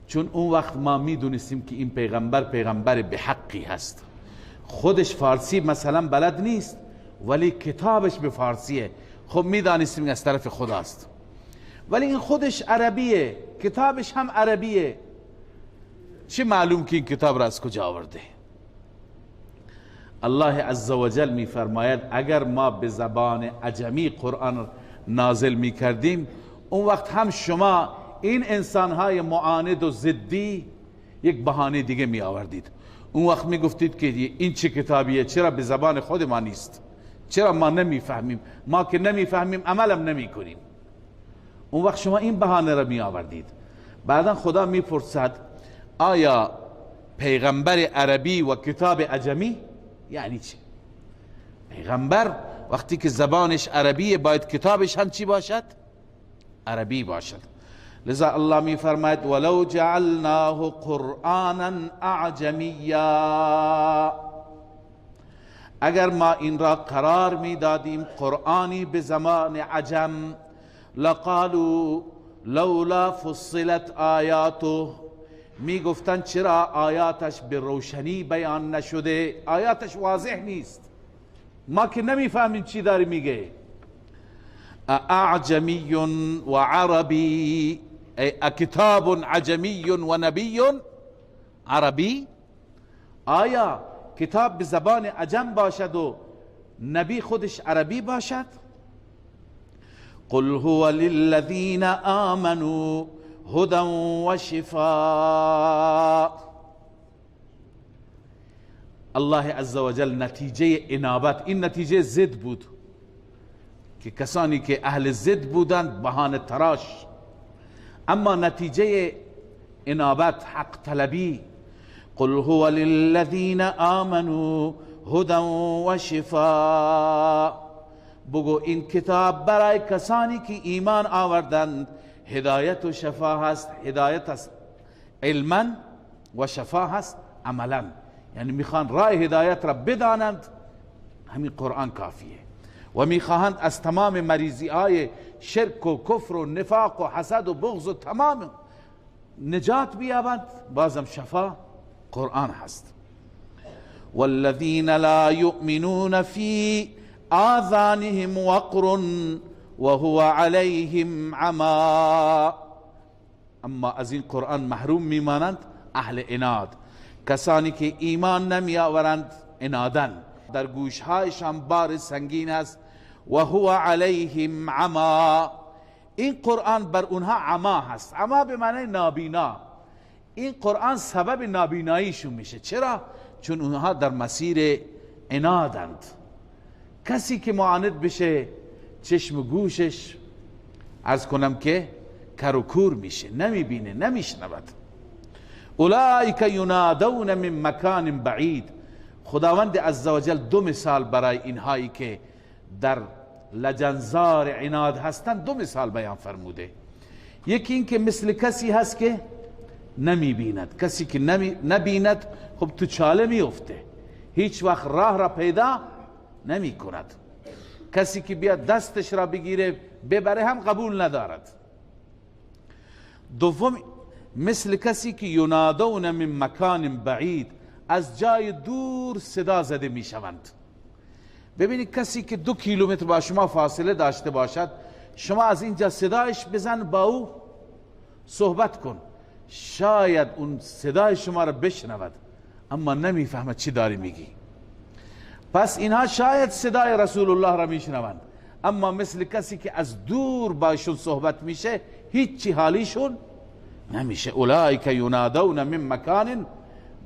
چون اون وقت ما میدونستیم که این پیغمبر پیغمبر به حقی هست، خودش فارسی مثلا بلد نیست ولی کتابش به فارسیه، خب میدانستیم از طرف خداست. ولی این خودش عربیه، کتابش هم عربیه، چه معلوم که این کتاب را از کجا آورده؟ الله عزوجل میفرماید اگر ما به زبان عجمی قرآن نازل میکردیم، اون وقت هم شما این انسانهای معاند و ضدی یک بهانه دیگه می آوردید. اون وقت می گفتید که این چه کتابیه، چرا به زبان خود ما نیست، چرا ما نمیفهمیم، ما که نمیفهمیم عملم نمی کنیم. اون وقت شما این بهانه را می آوردید. بعدا خدا می پرسد آیا پیغمبر عربی و کتاب عجمی یعنی چه؟ پیغمبر وقتی که زبانش عربیه باید کتابش هم چی باشد؟ عربی باشد. لذا الله می فرماید ولو جعلناه قرآنا اعجمیا، اگر ما این را قرار می دادیم قرآنی به زمان عجم، لقالوا لولا فصلت آیاته، می گفتن چرا آیاتش به روشنی بیان نشده، آیاتش واضح نیست، ما که نمیفهمیم چی داری میگه. اعجمی و عربی، ای کتاب عجمی و نبی عربی، آیا کتاب به زبان عجم باشد و نبی خودش عربی باشد؟ قل هو للذین آمنوا هدى وشفاء. الله عزوجل نتیجه انابت، این نتیجه ضد بود که کسانی که اهل ضد بودند بهانه تراش، اما نتیجه انابت، حق طلبی، قل هو للذین آمنوا هدى وشفاء، بگو این کتاب برای کسانی که ایمان آوردند هدایت و شفا هست. هدایت است علما و شفا هست عملا، یعنی میخوان راه هدایت را بدانند، همین قرآن کافیه، و میخواهند از تمام مریضی های شرک و کفر و نفاق و حسد و بغض و تمام نجات بیابند، بازم شفا قرآن هست. والذین لا یؤمنون فی آذانهم وقر وهو علیهم عما، اما از این قرآن محروم میمانند اهل عناد، کسانی که ایمان نمی آورند، عنادن، در گوشهایشان بار سنگین است. و هو علیهم عما، این قرآن بر اونها عما هست، عما به معنی نابینا، این قرآن سبب نابیناییشون میشه. چرا؟ چون اونها در مسیر عنادند. کسی که معاند بشه چشم گوشش عرض کنم که کر و کور میشه، نمیبینه، نمیشنود. اولئک ینادون من مکان بعید. خداوند عزوجل دو مثال برای اینهایی که در لجنزار عناد هستند دو مثال بیان فرموده. یکی این که مثل کسی هست که نمیبیند، کسی که نبیند خب تو چاله میفته، هیچ وقت راه را پیدا نمی کند. کسی که بیاد دستش را بگیره ببره هم قبول ندارد. دوم مثل کسی که ینادون من مکان بعید، از جای دور صدا زده میشوند. ببینید کسی که 2 کیلومتر با شما فاصله داشته باشد، شما از اینجا صدایش بزن، با او صحبت کن، شاید اون صدای شما را بشنود اما نمیفهمد چی داری میگی. پس اینها شاید صدای رسول الله را میشنوند، اما مثل کسی که از دور باشون صحبت میشه هیچی حالیشون نمیشه. اولئک ینادون من مکان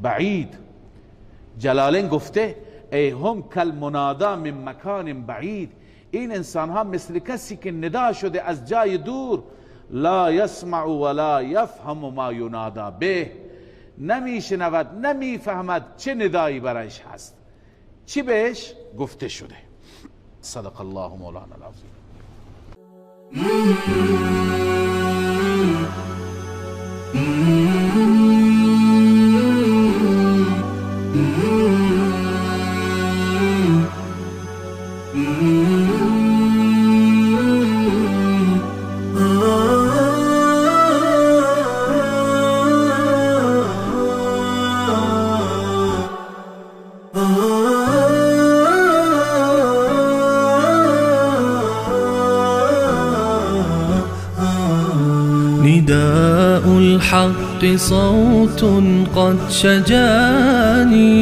بعید. جلالین گفته ای هم کل منادا من مکان بعید، این انسان ها مثل کسی که ندا شده از جای دور، لا یسمع ولا یفهم ما ینادا به، نمیشنود نمیفهمد چه ندایی برایش هست، چی بهش گفته شده. صدق الله مولانا العظیم. نداء الحق صوت قد شجاني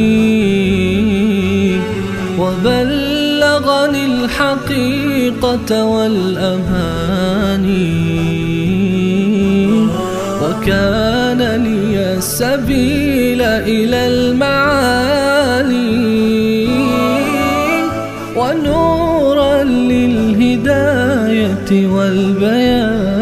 وبلغني الحقيقة والأماني، وكان لي السبيل إلى المعالي ونورا للهداية والبيان.